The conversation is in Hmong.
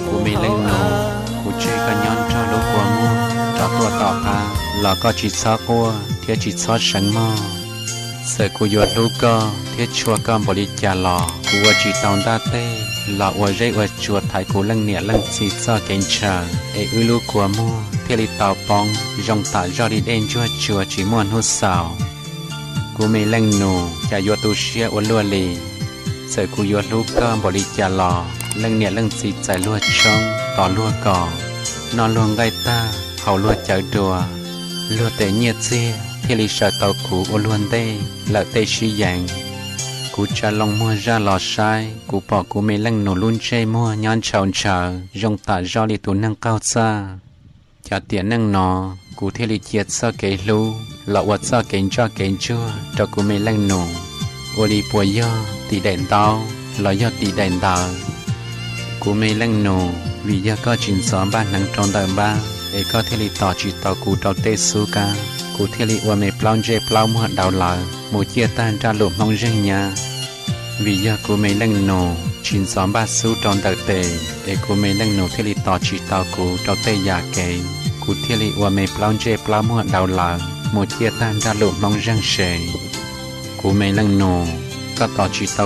Kuv me leej nus, kuv tseg koj nyob nrog lub kua muag rov tuaj tom qab los koj tsis txhob quaj thiab tsis txhob seev mog. Txawm kuv yuav hlub koj thiab tshua koj npaum li cas los kuv ua tsis tau ntaj teg los ua zeb ua tsua thaiv kuv leej niam leej txiv txoj kev ntshaw, es wb lub kua muag thiaj li tau poob zoo tam zoj li dej ntsuag tsua tsis muaj hnub xaus. Kuv me leej nus, cas yuav tu siab ua luaj li. Txawm kuv yuav hlub koj npaum li cas los leej niam leej txiv txais luag tshoob tos luag kos, noj luag nqaij tag haus luag cawv dua, luag tes nyiaj txiag thiaj li sawv tau kuv ua luag ntej lawm tej sib yeev. Kuv tsa loo muag zaj los saib, kuv pom kuv me leej nus lub ntsej muag nyob ntshaus ntshaws zoo tam zoj li tus neeg qaug txaj. Cov tiam neej no, kuv thiaj li cia txoj kev hlub los ua txoj kev ntsoj kev ntsuag rau kuv me leej nus. Ua li puas yog tim daim ntaub los yog tim daim ntawv? Kuv me leej nus, vim yog koj tsis ntxov npaj hneev rau ntawm npab es koj thiaj li tos tsis tau kuv rau tej xub kab, kuv thiaj li ua me plaub ntsej plaub muag dauv lawv mus ciaj tag nraj lus Hmoob zeej nyab. Vim yog kuv me leej nus tsis ntxov npaj xub rau ntawm tes es kuv me leej nus thiaj li tos tsis tau kuv rau tej yam kev, kuv thiaj li ua me plaub ntsej plaub muag dauv lawv mus ciaj tag nraj lus Hmoob zeej se. Kuv me leej nus, koj tos tsis tau